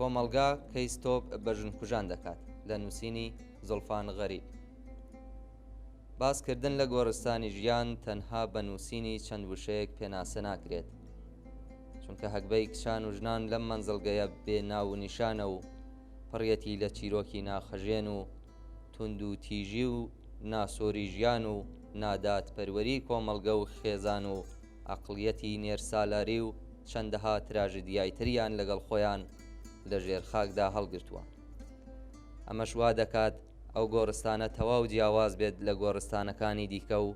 کۆمەڵگا کەی ستۆپ بە ژنکوژان دەکات لە نووسینی زوڵفان غەریب. باس کردن لە گۆڕستانی ژیان تەنها بە نووسینی چەند وشەیەک پێناسە ناکرێت، چونکە هەگبەی کچان و ژنان لەم مەنزڵگەیە بێ ناو و نیشانە و پڕیەتی لە چیرۆکی ناخهەژێن و توندوتیژی و ناسۆری ژیان و نادادپەروەری کۆمەڵگە و خێزان و عەقڵیەتی نێرسالاری و چەندەها تراژیدیای تریان لەگەڵ خۆیان لە ژێر خاکدا هەڵگرتووە. ئەمەش وا دەکات ئەو گۆڕستانە تەواو جیاواز بێت لە گۆڕستانەکانی دیکە و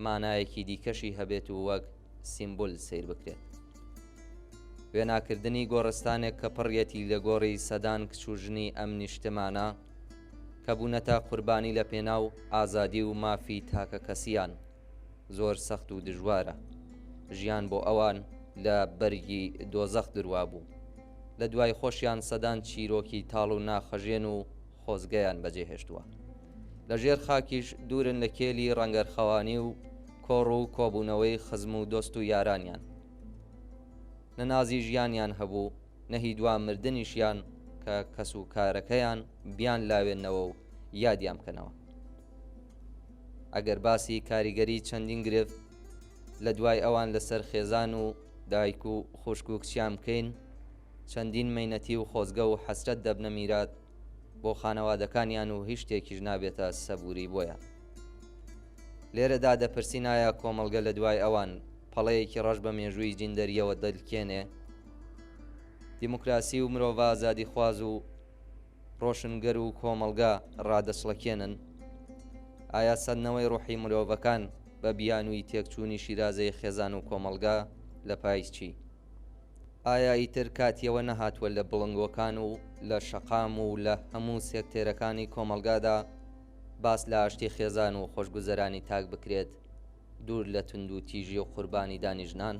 مانایەکی دیکەشی هەبێت و وەک سیمبول سەیر بکرێت. وێناکردنی گۆڕستانێک کە پڕیەتی لە گۆڕی سەدان کچ و ژنی ئەم نیشتمانە کە بوونەتە قوربانی لە پێناو ئازادی و مافی تاکەکەسییان زۆر سەخت و دژوارە. ژیان بۆ ئەوان لە بەرگی دۆزەخ دروابوو. لە دوای خۆشیان سەدان چیرۆکی تاڵ و ناخهەژێن و خۆزگەیان بەجێهێشتووە. لە ژێر خاکیش دوورن لە کێلی ڕەنگەرخەوانی و کۆڕ و کۆبوونەوەی خزم و دۆست و یارانیان. نە نازی ژیانیان هەبوو، نە هی دوا مردنیشیان کە کەسوکارەکەیان بیانلاوێننەوە و یادیان بکەنەوە. ئەگەر باسی کاریگەری چەندین گرفت لە دوای ئەوان لەسەر خێزان و دایک و خوشک و کچیان بکەین، چەندین مەینەتی و خۆزگە و حەسرەت دەبنە میرات بۆ خانەوادەکانیان و هیچ شتێکیش نابێتە سەبووری بۆیان. لێرەدا دەپرسین ئایا کۆمەڵگە لە دوای ئەوان پەڵەیەکی ڕەش بە مێژووی جیندەرییەوە دەلکێنێ؟ دیموکراسی و مرۆڤە ئازادیخواز و ڕۆشنگەر و کۆمەڵگە ڕادەچڵەکێنن؟ ئایا سەندنەوەی ڕۆحی مرۆڤەکان بە بیانووی تێکچوونی شیرازەی خێزان و کۆمەڵگە لە پای چی؟ ئایا ئیتر کاتیەوە نەهاتووە لە بڵنگۆکان و لە شەقام و لە هەموو سێکتێرەکانی کۆمەڵگادا باس لە ئاشتی خێزان و خۆشگوزەرانی تاک بکرێت دوور لە توندوتیژی و قوربانیدانی ژنان؟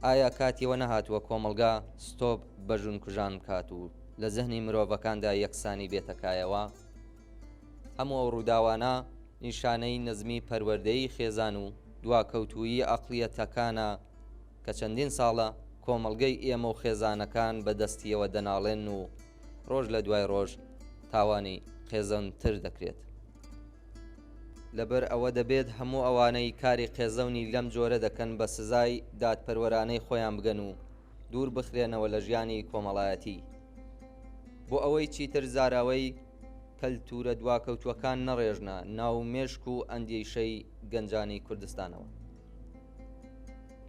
ئایا کاتیەوە نەهاتووە کۆمەڵگا ستۆپ بە ژنکوژان بکات و لە زهنی مرۆڤەکاندا یەکسانی بێتە کایەوە؟ هەموو ئەو ڕووداوانە نیشانەی نزمی پەروەردەیی خێزان و دواکەوتوویی عەقڵیەتەکانە کە چەندین ساڵە کۆمەڵگەی ئێمە و خێزانەکان بە دەستیەوە دەناڵێنن و ڕۆژ لە دوای ڕۆژ تاوانی قێزەونتر دەکرێت. لەبەر ئەوە دەبێت هەموو ئەوانەی کاری قێزەونی لەم جۆرە دەکەن بە سزای دادپەروەرانەی خۆیان بگەن و دوور بخرێنەوە لە ژیانی کۆمەڵایەتی بۆ ئەوەی چیتر زاراوەی کەلتوورە دواکەوتووەکان نەڕێژنە ناو مێشک و ئەندێشەی گەنجانی کوردستانەوە.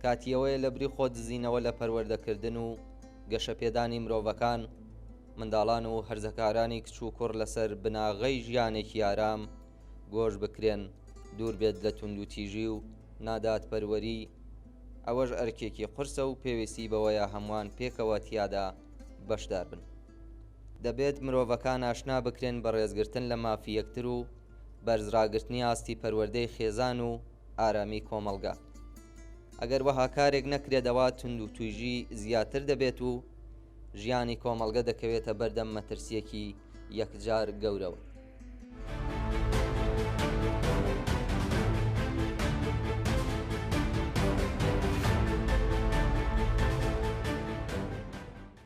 کاتی ئەوەیە لەبری خۆ دزینەوە لە پەروەردەکردن و گەشەپێدانی مرۆڤەکان، منداڵان و هەرزەکارانی کچ و کوڕ لەسەر بناغەی ژیانێکی ئارام گۆش بکرێن، دوور بێت لە توندوتیژی و نادادپەروەری، ئەوەش ئەرکێکی قورسە و پێویستی بەوەیە هەمووان پێکەوە تیادا بەشدار بن. دەبێت مرۆڤەکان ئاشنا بکرێن بە ڕێزگرتن لە مافی یەکتر و بەرزڕاگرتنی ئاستی پەروەردەی خێزان و ئارامی کۆمەڵگا. ئەگەر وەها کارێک نەکرێت ئەوا توندوتیژی زیاتر دەبێت و ژیانی کۆمەڵگە دەکەوێتە بەردەم مەترسییەکی یەکجار گەورەوە.